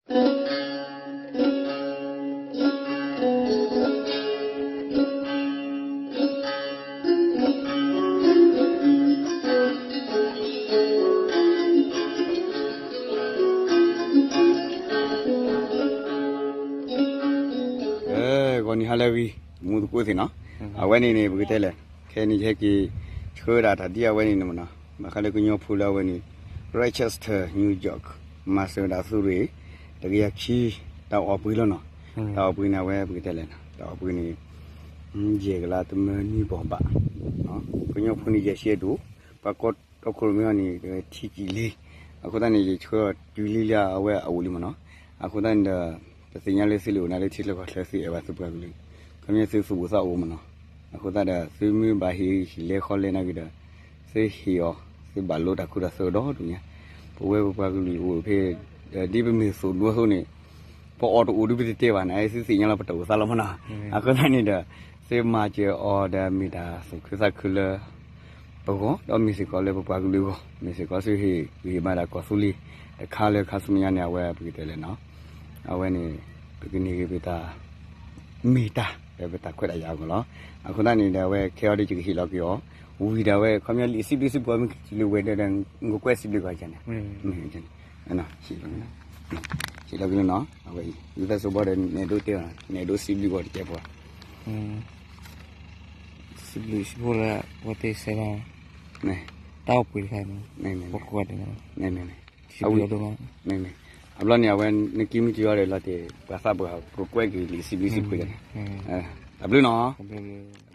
ဂီၤနံၤဟါလၢအဂ့ၤ, မူသကိးသ့ၣ်နီၤ, အဝဲန့ၣ်န့ၣ် ပကတဲလဲၣ်, ခဲအံၤန့ၣ် ယဟဲက့ၤဆှၢဝဲဒၣ်တၢ်ဒ်အဝဲန့ၣ်န့ၣ်မ့ၢ်နီၤ, ဘၣ်ဃးလၢကညီဖိလၢအဝဲန့ၣ် Rochester New York မၤစၢၤဝဲဒၣ်သုးရ့ၣ် တကယၤခံ တၢ်အီၣ်ပှ့ၤလီၤနီၤ, တၢ်အီၣ်ပှ့ၤန့ၣ် အဝဲပကတဲလဲၣ်နီၤ, တၢ်အီၣ်ပှ့ၤန့ၣ် ယဲၢ်ကလးတမၢနွံပီၢ်ဘၣ်, ကညီဖိန့ၣ် ယဲၢ်ဆံအဒိၣ်, ပှၤကိးတီခိၣ်ရိၣ်မဲအီၤန့ၣ် ထံကံၣ်လံ, အဃိသတးန့ၣ် ယဆှၢအီၤတုၤလံလၢအဝဲအအိၣ်လံမ့ၢ်နီၤ, အဃိသတးန့ၣ်ဒီး ပသ့ၣ်ညါလၢသုလၢအိၣ်နၤလၢထံချၢကီၢ်ချၢ သုအဲၣ်ဘၣ်သုပှၤကလုာ်, ခီပညီသုသူၣ်အိၣ်သးအိၣ်မ့ၢ်နီၤ, အဃိသတးဒီး သုမ့ၢ်ဘၣ်ဟ့ၣ်လဲၤဃီလဲၤနာ်က့ဒီး သုဟ့ၣ်အီၤ, သုဘၣ်လိတၢ်ခိတၢ်သွဲကဒီးဒ်န့ၣ်, ပဝဲပပှၤကလုာ်အိၣ်ဖဲ ဒ်ပမ့ၢ်သိၣ်ဒိအသိးန့ၣ် ပအီၣ်တအိၣ်ဒ်ပတတဲဘၣ်န့ၣ် သုသ့ၣ်ညါလီၤပတၢ်အိၣ်သးလီၤမ့ၢ်နီၤ, အဃိသတးန့ၣ်ဒီး သုမၤစၢၤအီၤဒီးမ့ၢ်တၢ်သူၣ်ခုသးခုလၢ ပဂီၢ် ဒီးမ့ၢ်စ့ၢ်ကီးလၢပပှၤကလုာ်အဂီၢ်, မ့ၢ်စ့ၢ်ကီးသုဟ့ၣ်ဂံၢ်ဟ့ၣ်ဘါဒၣ်ကီၢ်သူလ့ၤ တခါလၢခါဆူမဲာ်ညါန့ၣ် အဝဲပကတဲလဲၣ်နီၤ, အဝဲန့ၣ် ပကန့ၢ်က့ၤပတၢ် မ့ၢ်တၢ် ပတၢ်ခွဲးတၢ်ယာ်အဂီၢ်လီၤ, အဃိသတးန့ၣ်ဒီး အဝဲခဲအံၤဒ်ယကဟ့ၣ်လီၤက့ၤအီၤ, ဝံၤဒီးအဝဲ ခီပညီလံာ်စံးဘျုးစံးဖှိၣ်မ့ၢ်က့ၤလၢဝဲဒီး နကကွဲးစံးဘျုးကီးယၤန့ၣ်, ဟ့ၣ်လီၤက့ၤလီၤနီၤ, အဝဲအံၤ ဒုးသၢစီၤဘီဒီး နဲၣ်ဒိတဲအီၤ, နဲၣ်ဒိစံးဘျုးကီးတကဲပှၤ စံးဘျုးစံးဖှိၣ်လၢ အဝဲသ့ၣ်ဆဲးလီၤ တၢ်အိၣ်ပှ့ၤတခါန့ၣ်, ပကွၢ်ဒ်န့ၣ်, စံးဘျုးအီၤဒိၣ်မး, အဘျီန့ၣ် အဝဲနကံမ့ၢ်တယီၤဒီး လီၤတ့ၢ် ပှၤသးပှၢ်ကကွဲးက့ၤလံာ်စံးဘျုးစံးဖှိၣ်ယၤန့ၣ်, တၢ်ဘျုးနီၤ, တၢ်ဘျုး